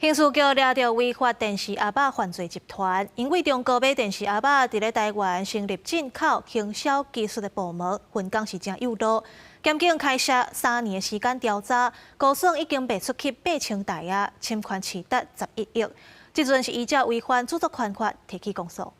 刑事局掠著違法電視盒仔犯罪集團，因為中國買電視盒仔，佇咧台灣成立進口行銷技術的部門，分工是誠幼囉。檢警開設3年的時間調查，估算已經賣出去8000台啊，侵權市值11億。這陣是依照違反著作權法提起公訴。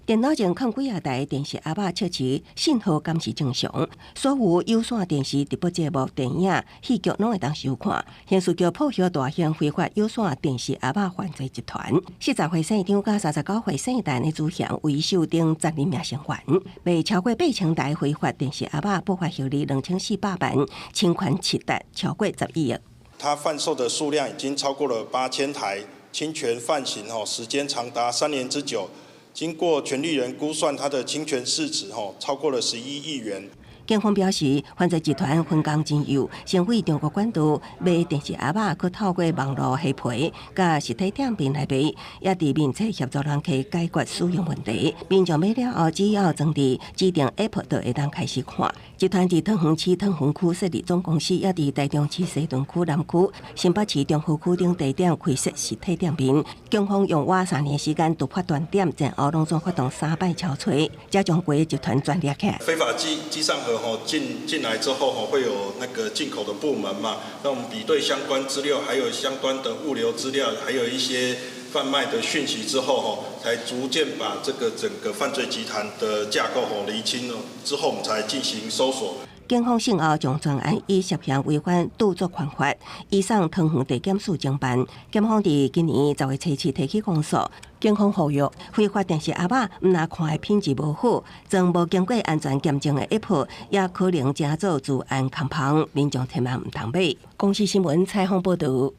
電腦前囥幾仔台電視盒仔測試信號敢是正常，所有有線電視直播節目、電影、戲劇攏會當收看。刑事局破獲大型非法有線電視盒仔犯罪集團，40歲姓張佮39歲姓陳的主嫌為首等12名成員，賣超過8000台非法電視盒仔，不法獲利2400萬，侵權市值超過11億。他販售的數量已經超過了8000台，侵權犯行吼時間長達3年之久。經過權利人估算，他的侵權市值吼超過了11億元。警方表示，犯罪集團分工真幼，先對中國管道買電視盒仔，閣透過網路下批，佮實體店面來賣，也佇面冊協助人客解決使用問題。民眾買了後，只要裝佇指定 App 就會當開始看。集團佇桃園市桃園區設立總公司，也佇台中市西屯區、南區、新北市中和區等地點開設實體店面。警方用倚3年時間突破斷點，前後攏總發動三擺抄揣，才將規个集團全掠起來。非法機上盒吼進來之後吼會有那個進口的部門嘛，那我們比對相關資料，還有相關的物流資料，還有一些販賣的訊息之後吼，才逐漸把這個整個犯罪集團的架構吼釐清了之後，我們才進行搜索。警方訊後將全案以涉嫌違反著作權法，移送桃園地檢署偵辦。檢方佇今年10月初七提起公訴。警方呼籲，非法電視盒仔毋但看的品質無好，裝無經過安全驗證的 App，也可能成做資安空縫，民眾千萬毋通買。公視新聞採訪報導。